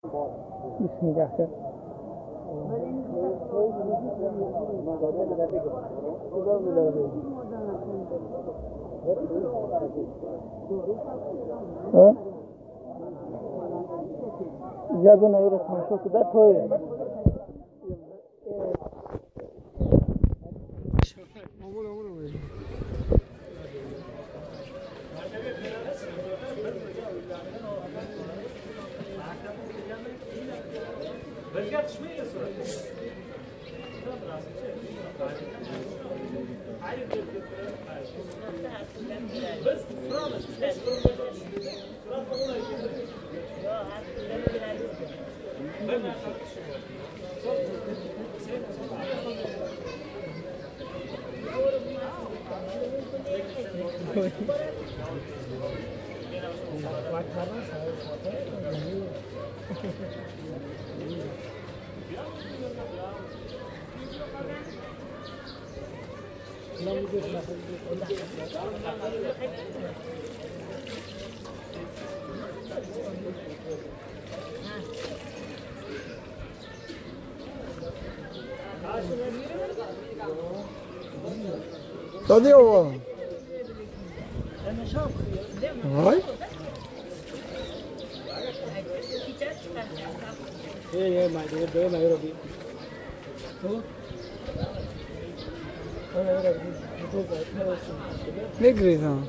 Bismillah. Ягона ёро тамошо куда той. Dadi o. Vay. Мегрезам.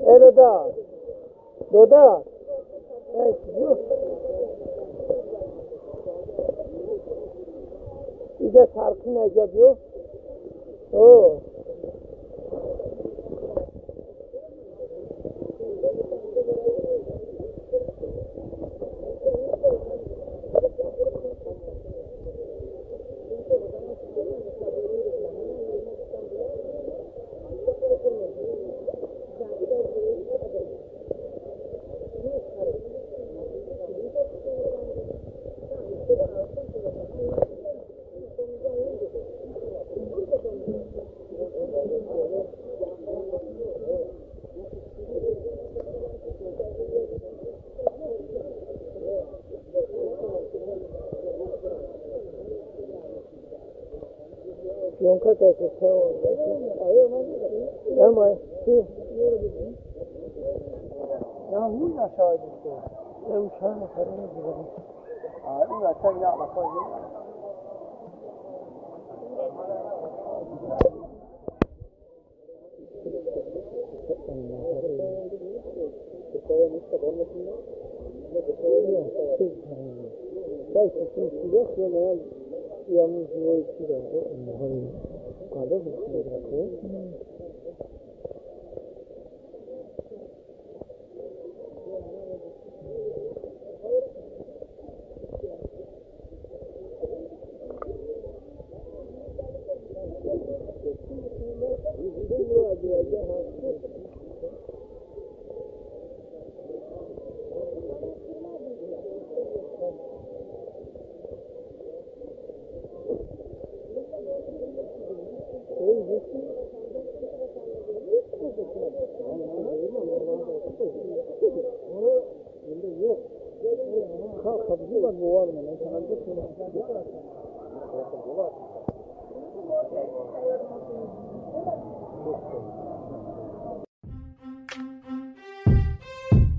Эй, дода! Дода! Эй, иҷа сарқин аҷа биё. О!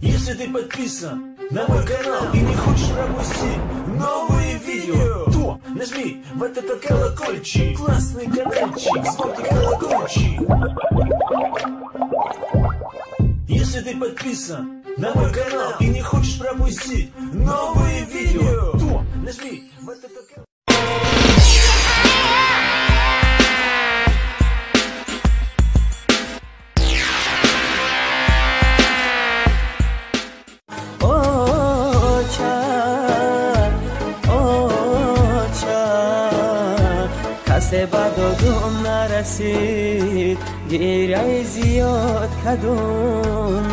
Если ты подписан на мой канал и не хочешь пропустить новые видео, то нажми вот этот колокольчик, классный каналчик, звонкий колокольчик. Если ты подписан на мой канал и не хочешь пропустить новые видео, то нажми вот этот колокольчик. Ба додум нарасид, гиряи зиёд кадум.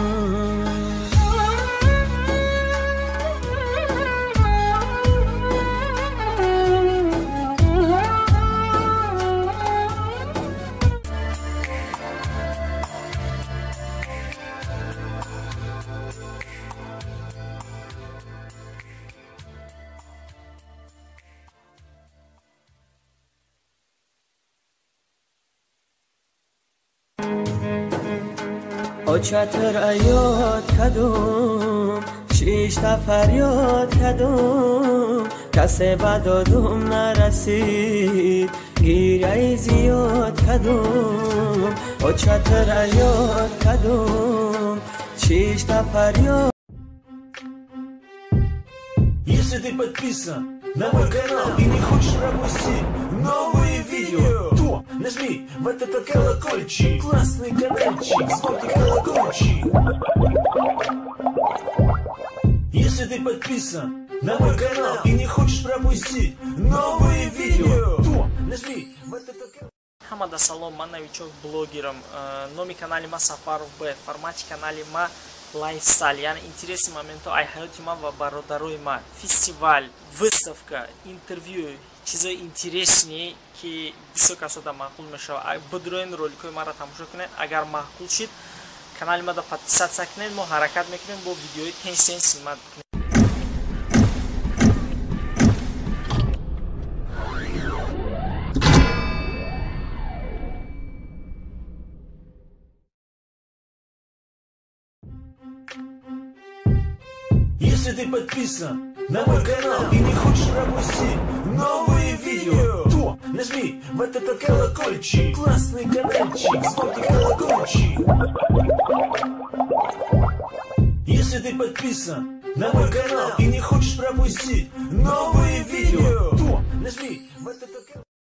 Очатр аёд кадум, шишта фарёд кадум, касе ба додум нарасид, гиряи зиёд кадум. Очатр аёд кадум, шишта фарёд. Если ты подписан на мой канал и не хочешь пропустить новые видео, то нажми вот этот колокольчик, классный каналчик, звонкий колокольчик. Если ты подписан на мой канал и не хочешь пропустить новые видео, то нажми вот этот колокольчик. Ҳамада салом, ман новичок блогерам. Номи канали ма Сафаров Б, формати канали ма лайфстайл, яъне интереси моментҳо ай ҳаёти ман ва бародарои ман, фестивал, выставка, интервю, чизои интересные, ки бисёр касода маъқул мешавад. Бидроен роликҳои маро тамошо кунед, агар маъқул шид, канали мада подписаться кунед, мо ҳаракат мекунем бо видеои тенс тенс снимать кунем. Если ты подписан на мой канал и не хочешь пропустить новые видео, то нажми вот этот колокольчик, классный каналчик, звонкий колокольчик. Если ты подписан на мой канал и не хочешь пропустить новые видео, то нажми вот этот.